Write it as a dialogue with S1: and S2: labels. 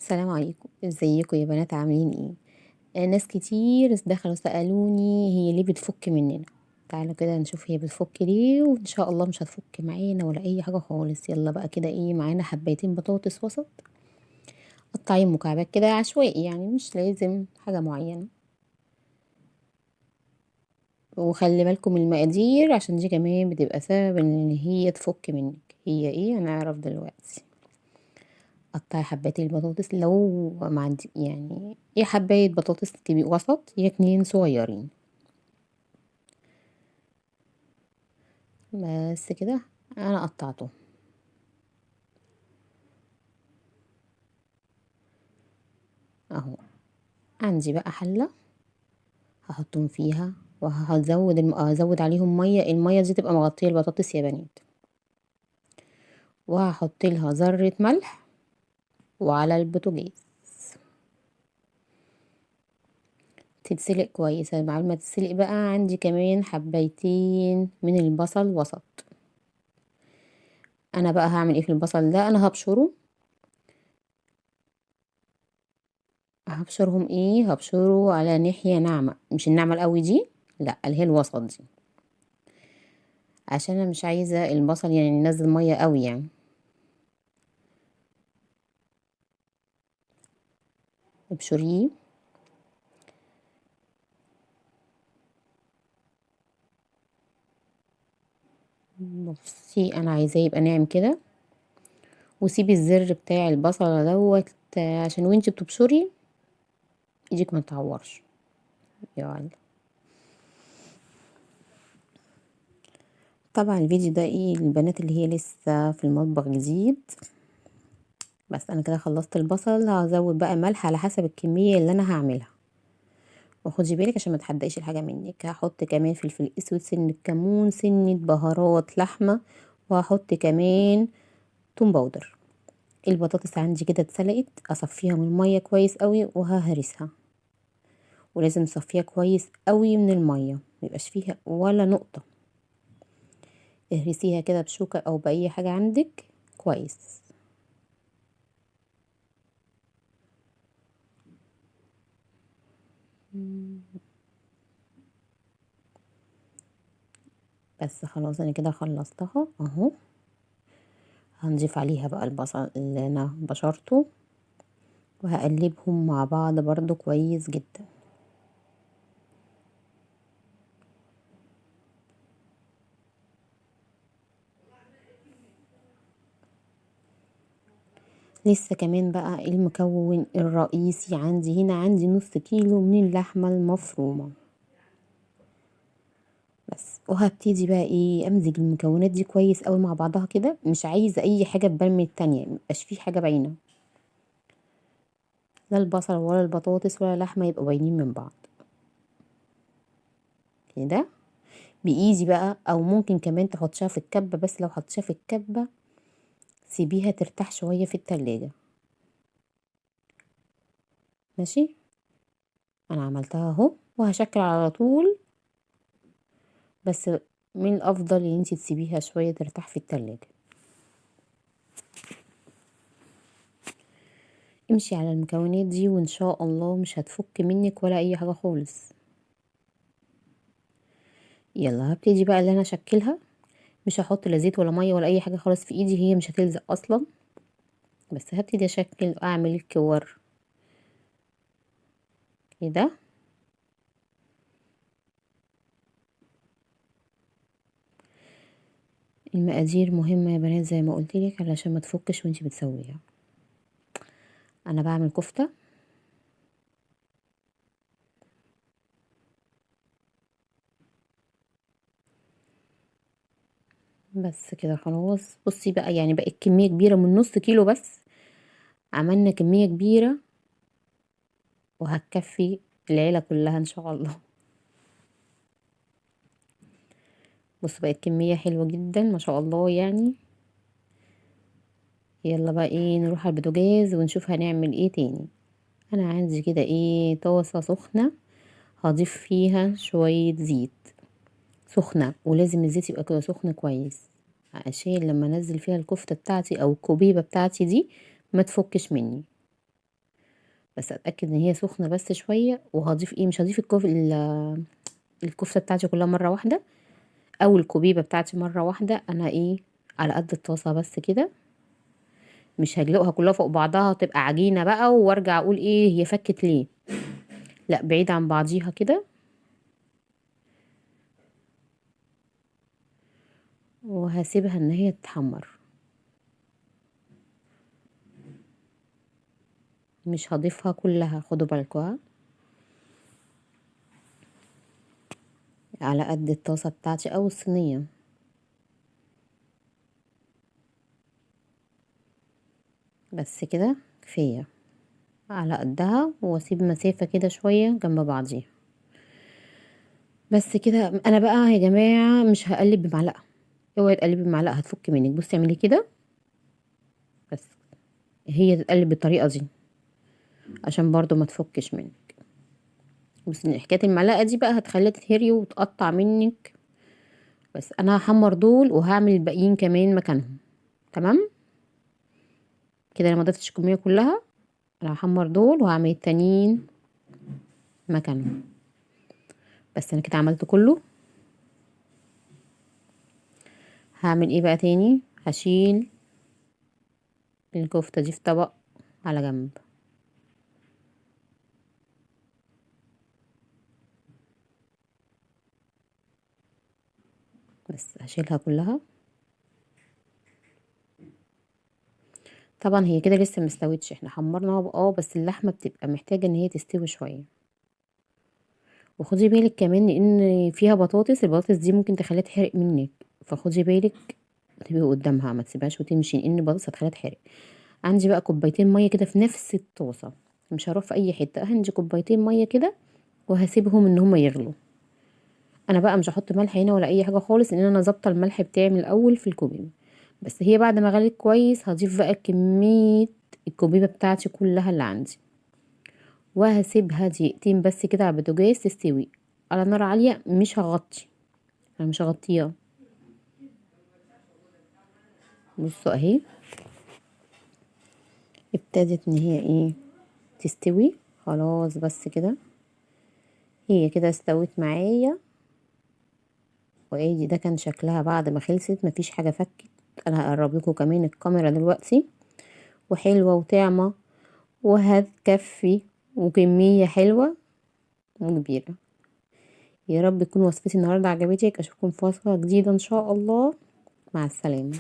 S1: السلام عليكم، ازيكم يا بنات؟ عاملين ايه؟ ناس كتير دخلوا سألوني هي ليه بتفك مننا. تعالوا كده نشوف هي بتفك ليه، وان شاء الله مش هتفك معانا ولا اي حاجة خالص. يلا بقى كده، ايه معانا؟ حبايتين بطاطس وسط، قطعين مكعبات كده عشوائي، يعني مش لازم حاجة معينة. وخلي بالكم من المقادير عشان دي كمان بتبقى سبب ان هي تفك منك. هي ايه هنعرف دلوقتي. قطعي حبايتين البطاطس، لو ما عندي يعني ايه حباية بطاطس كبير وسط يا 2 صغيرين بس كده. انا قطعته اهو. عندي بقى حلة هحطهم فيها، وهزود هزود عليهم مية. المية دي تبقى مغطية البطاطس يا بنات. وهحط لها ذرة ملح، وعلى البوتاجاز تتسلق كويس. بعد ما تتسلق بقى عندي كمان حبايتين من البصل وسط. انا بقى هعمل ايه في البصل ده؟ انا هبشره. هبشرهم ايه؟ هبشره على ناحية ناعمة، مش الناعمة القوي دي، لا اللي هي الوسط دي، عشان انا مش عايزة البصل ينزل مية قوي. ابشريه. بصي انا عايزاه يبقى ناعم كده، وسيبي الزر بتاع البصله دوت عشان وانتي بتبشري ايدك ما تتعورش. يلا طبعا الفيديو ده ايه للبنات اللي هي لسه في المطبخ جديد. بس انا كده خلصت البصل. هزود بقى ملح على حسب الكميه اللي انا هعملها، وخدي بالك عشان ما تحدقيش الحاجه منك. هحط كمان فلفل اسود، سنه كمون، سنه بهارات لحمه، وهحط كمان توم باودر. البطاطس عندي كده اتسلقت، اصفيها من الميه كويس قوي وههرسها، ولازم اصفيها كويس قوي من الميه، ما يبقاش فيها ولا نقطه. اهرسيها كده بشوكه او باي حاجه عندك كويس. بس خلاص انا كده خلصتها اهو. هنضيف عليها بقى البصل اللي انا بشرته، وهقلبهم مع بعض برضو كويس جدا. لسه كمان بقى المكون الرئيسي عندي هنا، عندي نص كيلو من اللحمة المفرومة بس. وهبتدي بقى ايه، امزج المكونات دي كويس قوي مع بعضها كده، مش عايزة اي حاجة تبان من التانية، ميبقاش فيه حاجة باينة، لا البصل ولا البطاطس ولا اللحمة يبقوا باينين من بعض كده بايدي بقى. او ممكن كمان تحطيها في الكبة، بس لو حطيتيها في الكبة سيبيها ترتاح شوية في التلاجة. ماشي، انا عملتها اهو وهشكل على طول، بس من الافضل ان انتي تسيبيها شوية ترتاح في التلاجة. امشي على المكونات دي وان شاء الله مش هتفك منك ولا اي حاجة خالص. يلا هبتدي بقى اللي انا اشكلها. مش هحط لا زيت ولا مية ولا اي حاجة خالص في ايدي، هي مش هتلزق اصلا. بس هبتدي اشكل واعمل الكور كده. المقادير مهمة يا بنات زي ما قلت لك علشان ما تفكش وانتي بتسويها. انا بعمل كفتة. بس كده خلاص. بصي بقى، بقت كمية كبيرة من نص كيلو بس، عملنا كمية كبيرة وهتكفي العيلة كلها ان شاء الله. بصوا بقت كمية حلوة جدا ما شاء الله. يلا بقى ايه، نروح على البوتاجاز ونشوف هنعمل ايه تاني. انا عندي كده ايه، طاسة سخنة هضيف فيها شوية زيت سخنة، ولازم الزيت يبقى كده سخن كويس عشان لما انزل فيها الكفتة بتاعتي او الكوبيبة بتاعتي دي ما تفكش مني. بس اتأكد ان هي سخنة بس شوية. وهضيف ايه؟ مش هضيف الكفتة بتاعتي كلها مرة واحدة او الكوبيبة بتاعتي مرة واحدة، انا ايه على قد الطاسة بس كده، مش هدلقها كلها فوق بعضها تبقى عجينة بقى وارجع اقول ايه هي فكت ليه، لا بعيد عن بعضيها كده. وهسيبها ان هي تتحمر، مش هضيفها كلها، خدوا بالكم على قد الطاسة بتاعتي او الصينية. بس كده كفاية على قدها، واسيب مسافة كده شوية جنب بعضيها بس كده. انا بقى يا جماعة مش هقلب بمعلقة، اوعي تقلبي بمعلقة هتفك منك. بصي اعملي كده بس، هي تتقلب بالطريقة دي عشان برضو ما تفكش منك. بس حكاية المعلقة دي بقى هتخليها تتهري وتقطع منك. بس انا هحمر دول وهعمل الباقيين كمان مكانهم. تمام كده، انا ما ضفتش الكمية كلها، انا هحمر دول وهعمل التانيين مكانهم. بس انا كده عملت كله. هعمل ايه بقى تاني؟ هشيل الكفتة دي في طبق على جنب. بس هشيلها كلها. طبعا هي كده لسه مستوتش، احنا حمرناها بس اللحمة بتبقى محتاجة ان هي تستوي شوية. وخدي بالك كمان ان فيها بطاطس، البطاطس دي ممكن تخليها تحرق منك، فخدي بالك تبقي قدامها ما تسيبهاش وتمشي، لان البطاطس هتخليها تحرق. عندي بقى كوبايتين مية كده في نفس الطاسه، مش هروح في اي حتة، عندي كوبايتين مية كده وهسيبهم ان هما يغلوا. انا بقى مش هحط ملح هنا ولا اي حاجة خالص، لان انا ظابطة الملح بتاعي من الاول في الكوبيبه. بس هي بعد ما غلت كويس هضيف بقى كمية الكوبيبه بتاعتي كلها اللي عندي، وهسيبها دقيقتين بس كده على البوتاجاز تستوي على نار عالية. مش هغطي، انا مش هغطيها. بصوا اهي ابتدت ان هي ايه تستوي خلاص. بس كده هي كده استوت معايا. وادي ده كان شكلها بعد ما خلصت، مفيش حاجة فكت. انا هقرب لكم كمان الكاميرا دلوقتي، وحلوه وطعمه وهتكفي وكمية حلوة وكبيره. يا رب تكون وصفتي النهارده عجبتك. اشوفكم في وصفه جديدة ان شاء الله. مع السلامة.